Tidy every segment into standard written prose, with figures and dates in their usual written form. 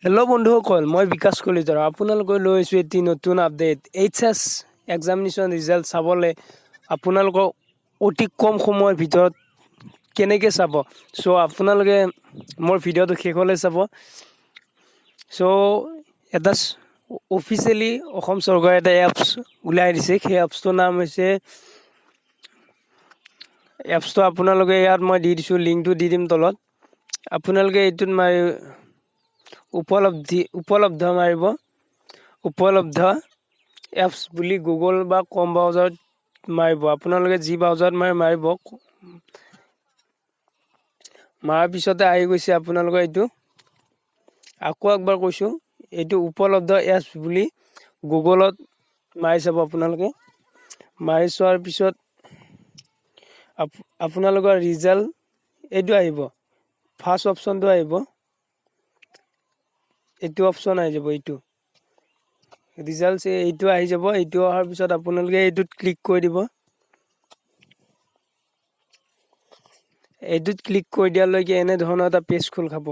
Hello' বন্ধুসকল, মই বিকাশ কলিতা, আপোনালোকক লৈ আহিছোঁ এটি নতুন আপডেট। এইচএছ এক্সামিনেশ্যন ৰিজাল্ট চাবলৈ আপোনালোকক অতি কম সময়ৰ ভিতৰত কেনেকৈ চাব, চ' আপোনালোকে মোৰ ভিডিঅ'টো শেষলৈ চাব। চ' এটা অফিচিয়েলি অসম চৰকাৰে এটা এপছ উলিয়াই দিছে। সেই এপছটোৰ নাম হৈছে, এপছটো আপোনালোকে ইয়াত মই দি দিছোঁ, লিংকটো দি দিম তলত। আপোনালোকে এইটোত মাৰি উপলব্ধ মাৰিব। উপলব্ধ এপছ বুলি গুগল বা ক্ৰম ব্ৰাউজাৰত মাৰিব। আপোনালোকে যি ব্ৰাউজাৰত মাৰে মাৰিব। মাৰাৰ পিছতে আহি গৈছে আপোনালোকৰ এইটো। আকৌ একবাৰ কৈছোঁ, এইটো উপলব্ধ এপছ বুলি গুগলত মাৰি চাব। আপোনালোকে মাৰি চোৱাৰ পিছত আপোনালোকৰ ৰিজাল্ট এইটো আহিব, ফাৰ্ষ্ট অপশ্যনটো আহিব, এইটো অপশ্যন আহি যাব, এইটো ৰিজাল্ট এইটো আহি যাব। এইটো অহাৰ পিছত আপোনালোকে এইটোত ক্লিক কৰি দিব। এইটোত ক্লিক কৰি দিয়ালৈকে এনেধৰণৰ এটা পেজ খোল খাব।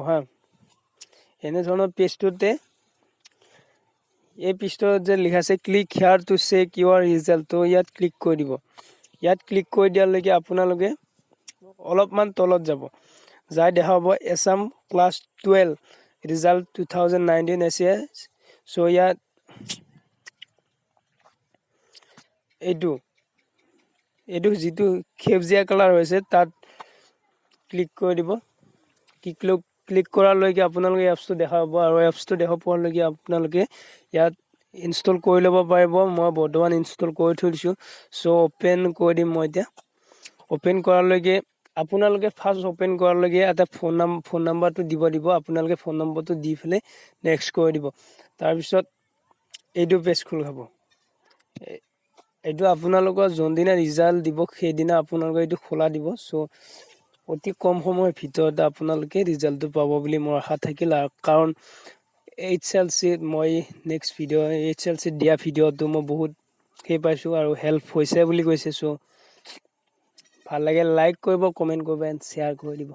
এনেধৰণৰ পেজটোতে, এই পৃষ্ঠত যে লিখা আছে "Click here to check your result", তো ইয়াত ক্লিক কৰি দিব। ইয়াত ক্লিক কৰি দিয়ালৈকে আপোনালোকে অলপমান তলত যাব, যাই দেখা পাব "Assam Class 12 Result 2019 HS"। চ' ইয়াত এইটো যিটো সেউজীয়া কালাৰ হৈছে, তাত ক্লিক কৰি দিব। ক্লিক কৰালৈকে আপোনালোকে এপছটো দেখা পাব আৰু এপছটো দেখা পোৱালৈকে আপোনালোকে ইয়াত ইনষ্টল কৰি ল'ব পাৰিব। মই বৰ্তমান ইনষ্টল কৰি থৈ দিছোঁ। চ' অ'পেন কৰি দিম মই এতিয়া। অ'পেন কৰালৈকে আপোনালোকে ফাৰ্ষ্ট অ'পেন কৰালৈকে এটা ফোন নাম্বাৰটো দিব দিব। আপোনালোকে ফোন নম্বৰটো দি পেলাই নেক্সট কৰি দিব। তাৰপিছত এইটো পেজ খোল খাব। এইটো আপোনালোকৰ যোনদিনা ৰিজাল্ট দিব, সেইদিনা আপোনালোকৰ এইটো খোলা দিব। চ' অতি কম সময়ৰ ভিতৰতে আপোনালোকে ৰিজাল্টটো পাব বুলি মোৰ আশা থাকিল। আৰু কাৰণ এইচএলচিত মই নেক্সট ভিডিঅ' এইচএলচিত দিয়া ভিডিঅ'টো মই বহুত সেই পাইছোঁ আৰু হেল্প হৈছে বুলি কৈছে। চ' ভাল লাগে লাইক কৰিব, কমেণ্ট কৰিব এণ্ড শ্বেয়াৰ কৰি দিব।